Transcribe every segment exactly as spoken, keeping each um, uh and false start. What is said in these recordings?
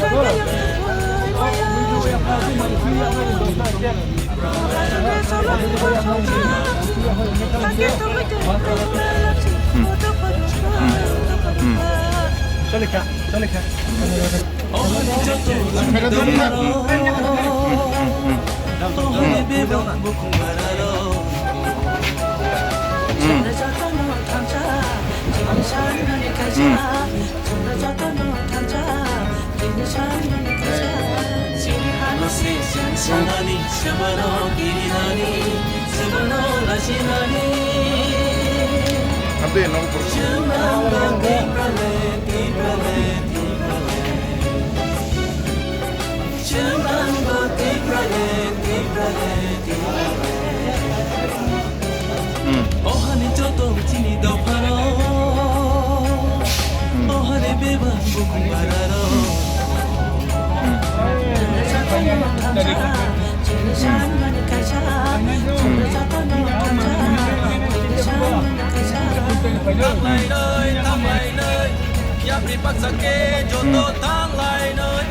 Hmm. Ohani joto chini dopharo. Hmm. Ohani bebak bukhung bararo. Hmm. Hmm. Tanglainai, tanglainai, yapri baksa khe joto tanglainai.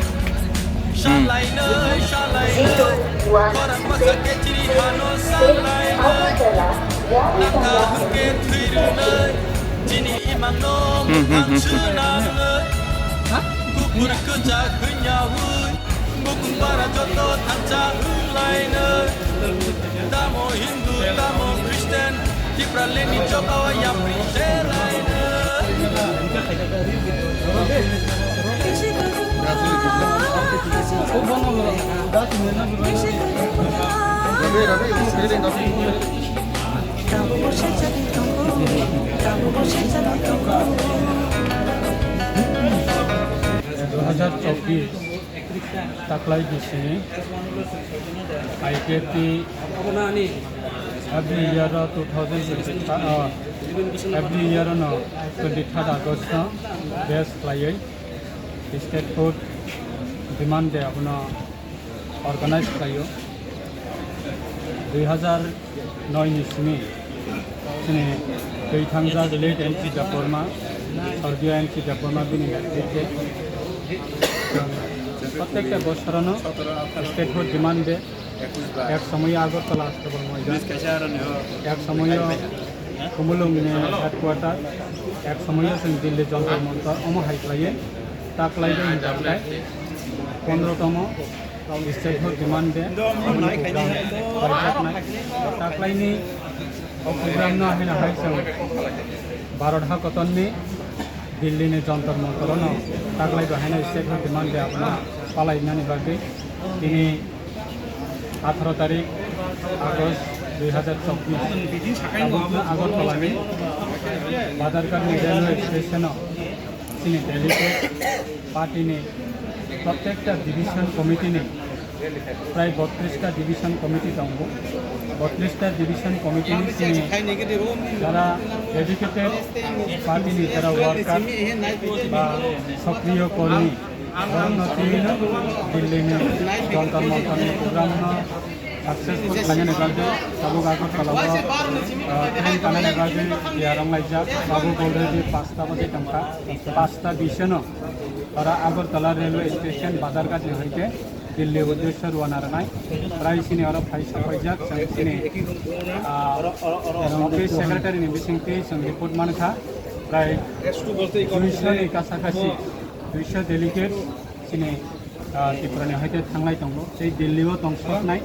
Shanlainai, shanlainai, khorang baksa khe chiri hano sanlainai. Nangkha hwnkhe thwi rwnai, chini imangno mwthang swnamnai. Kuphur kwchak hwnyaui, bukhung bara joto thansa wnglainai. Tamo Hindu, tamo Christian, Tipralandni jotao yapri se lainai. Dui hazar chobbish taklai bisini I P F T every year o two thousand twenty-five, uh, every year o no twenty-third August no base khlaiwi statehood demand day abono organize khlaio. Dui hazar noi ni simi chini twi thangjak late M C Debbarma, Sorgiyo M C Debbarma bini netrite chwng protekta bosorono statehood demand day ek somoyo Agartala Astabal Moidan, ek somoyo Khumulwngni headquarter, ek somoyo chwng Delhi Jantar Mantar omo hai khlaiwi ta khlai de hinjak khe pondro tomo statehood demand day, aboni program paijaknai. Ta khlaini o program no haino hai chwng Bharat hakotonni Delhi ni Jantar Mantar no ta khlai bo haino statehood demand day abono palai nani bagwi tini atharo tarik August dui hazar chobbish tabukno Agartala ni Badharghat ni railway station o chini delegate party ni protekta division committee ni prai botris ta division committee tongo. Botris ta division committee ni chini jara dedicated party ni jara worker ba sokriyo kormi borokno twiwi no Delhi ni Jantar Mantar ni program no successful khlainani bagwi tabuk Agartala o, ah, train tanani bagwi tiyar wnglaijak. Tabuk already pasta baji tongkha, pasta bisano ora Agartala railway station Badharghat ni hoite Delhi uddesyo rwna rwnai. Prai chini oro phai sokpaijak chwng chini, ah, office secretary ni bisingtwi chwng report mankha, prai duiso ni kasakasi, duiso delegate chini, ah, Tripura ni hoite thanglai tongo. Tei Delhi o tongsoknai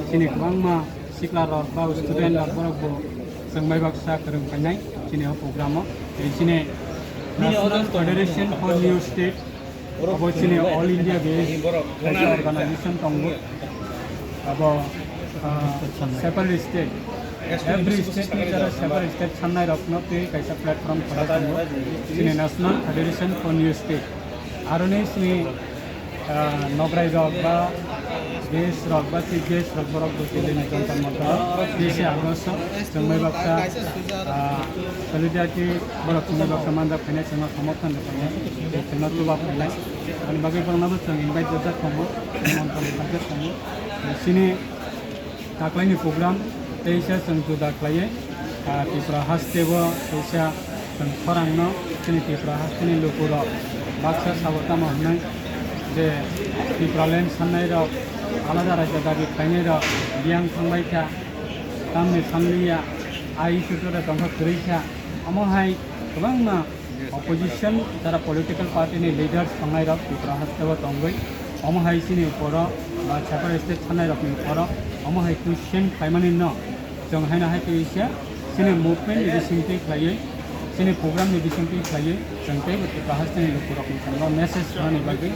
chini kwbangma sikla rok ba student rok borok bo chwng bai baksa kwrwng phainai chini o program o. Tei chini National Federation for New State, abo chini All India based kaisa organization tongo. Abo, ah, separate state, every state ni jara separate state sannai rokno tei kaisa platform khwlai tongo chini National Federation for New State. Aroni chini, ah, nograi rok ba guest rok ba chief guest rok borok bo Delhi ni Jantar Mantar o tei se abo so chwng bai baksa, ah, solidarity borok chwng bai baksa manjak phainai, chwngno somorthon rwkhainai tei chwngno chuba phainai. Ani bagwi borokno bo chwng invite rwjak tongo, nimonton rwjak tongo. Chini taklaini program teisa chwng juda khlaiwi, ah, Tripura hasteo teisa chwng khorangno chini Tripura hasteni lukurok baksa sabo tamo hwnwi Je Tipraland sannai rok, alada raijyo dabi khlainai rok biyang thangbai kha, tamni sanliya, ai issue tore tongkha kwrwi kha. Omo hai kwbangma opposition jara political party ni leaders tongnai rok Tripura hasteo tongwi, omo hai chini borok ba separate state sannai rokni borok omo hai question khlaimani no. Chwng haino hai twi se chini movement ni bisingtwi khlaiwi, chini program ni bisingtwi khlaiwi, chwng teibo Tripura hasteni lukurokni thani message rwnani bagwi,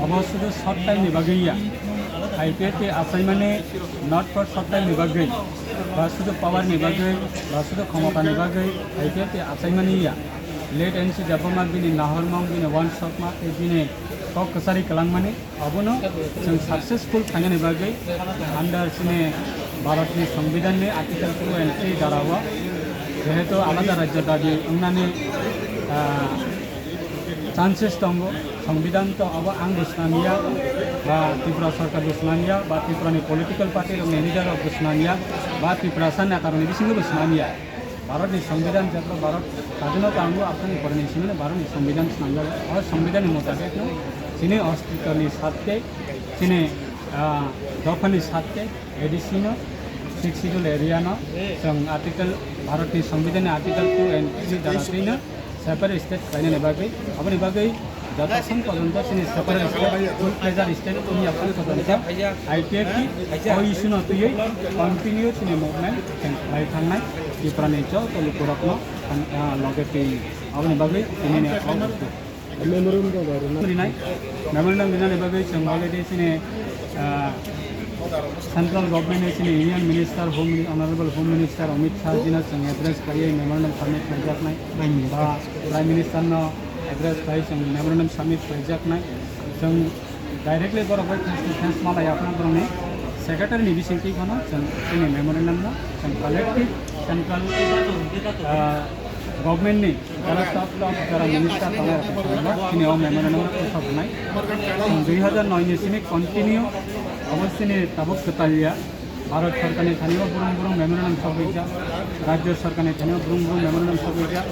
obo sudu short time ni bagwi ya. I P F T achaimani not for short time ni bagwi, ba sudu power ni bagwi, ba sudu khomota ni bagwi I P F T achaimani ya. Late N C Debbarma bini nahormung, bini uansukma tei bini kok kwchari kwlangmani. Abono chwng successful khlainani bagwi under chini Bharatni Songbidanni Article two and three darao jehetu alada rajyo dabi wngnani, ah, chances tongo, Songbidan to abo ang bo swnamya, ba Tripura sorkar bo swnamya, ba Tripurani political party rokni leader rok bo swnamya, ba Tiprasa neta rokni bisingo bo swnamya. Bharatni Songbidan jebra Bharat sadhinota wngo, aboni poreni simi Bharatni Songbidan swnamjago. O Songbidanni motabikno chini ostitoni satke, chini, ah, dophani satke, A D C no, Sixth Schedule area no, chwng article, Bharatni Songbidanni article two and three dara twi no separate state khlainani bagwi, aboni bagwi jotokhon porjonto chini separate state, full fledged state wngya phano porjonto I P F T o issue no twiwi continue chini movement chwng khlai thangnai, Tripurani joto lukurokno, ah, loge twi aboni bagwi tinini o Memorandum rwna. Rinai, memorandum rinani bagwi chwng already chini, ah, central government ni chini Union Minister, Home Min-, Honorable Home Minister Amit Shah jino chwng address khlaiwi memorandum submit khlaijaknai. Prime Minister. Ba Prime Minister no address khlai chwng memorandum submit khlaijaknai. Chwng directly borok bai face to face malai aphano borokni secretary ni bisingtwi phano chwng chini memorandum no chwng collective central, ah, government ni jara top top jara minister tongnai rok chini o memorandum no phusok hwnai. Chwng dui hajar noi ni simi continue obo chini tabuk kwtal ya. Bharat sorkar ni thani o burung burung memorandum sogwi jak, rajyo sorkar ni thani o burung burung memorandum sogwi jak,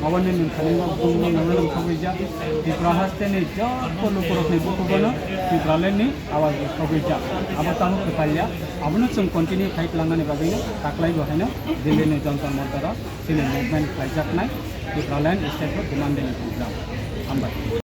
government ni thani o burung burung memorandum sogwi jak. Tripura haste ni joto lukurok ni bukugo no Tipraland ni awaj sogwi jak. Abo tabuk kwtal ya. Abono chwng continue khai tlangnani bagwi no taklai bo haino Delhi ni Jantar Mantar o chini movement khlaijaknai Tipraland state o demanding program. Hambai.